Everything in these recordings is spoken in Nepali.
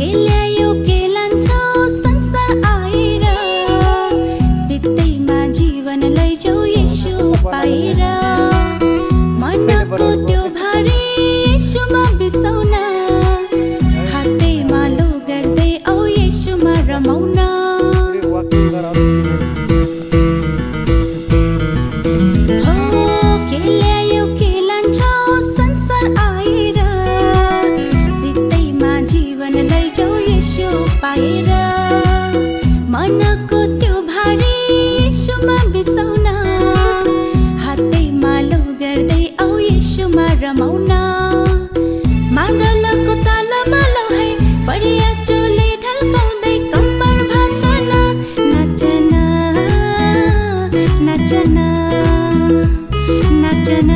के ल्यायो के लान्छौ संसार आएर सित्तैमा जीवन लैजाऊ येशू पाएर मनको त्यो भारी येशूमा बिसाउन हातैमा लो गर्दै औ येशूमा रमाउन मनको त्यो भारी येशूमा बिसाउन हातैमा लो गर्दै औ येशूमा रमाउन मादलको तालमा लो है फरिया चोले ढल्काउँदै कम्मर भाँचन नाचन नाचन नाचन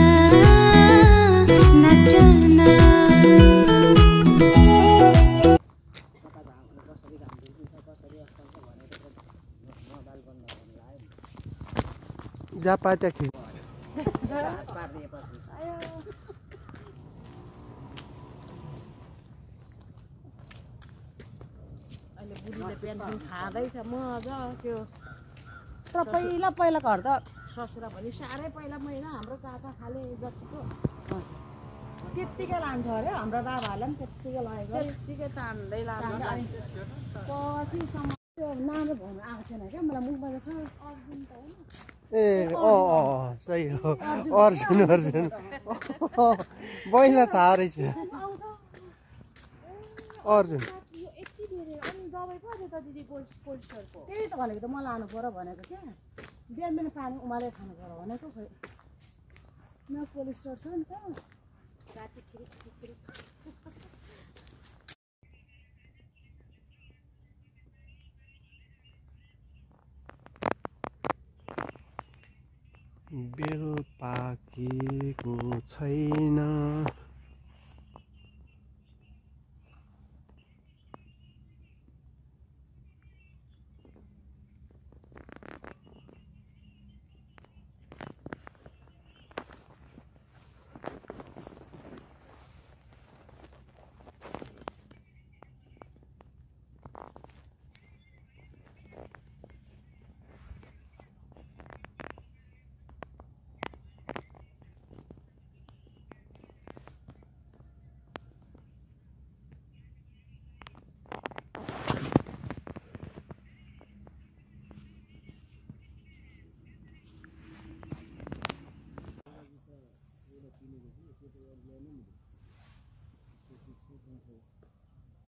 नाचन जा पात्या खि अहिले बुढीले पेन्सन खाँदैछ मजा त्यो तर पहिला पहिला घर त ससुरा भने साह्रै पहिला महिना हाम्रो काका खाले जतिको त्यत्तिकै लान्छ अरे हाम्रो बाबाहरूले पनि त्यत्तिकै लगेको त्यत्तिकै तान्दै लान्छ पछिसम्म त्यो नाम भन्नु आएको छैन क्या मलाई मुखमा छ अर्जुन त होइन ए सही हो अर्जुन अर्जुन बहिनीलाई थाहा रहेछ अर्जुन त्यही त भनेको त म लानु पर्यो भनेको क्या बिहान बिहान पानी उमालेर खानु पर्यो भनेको खोइ यहाँ पोलिस्टर छ नि त बेल पाकेको छैन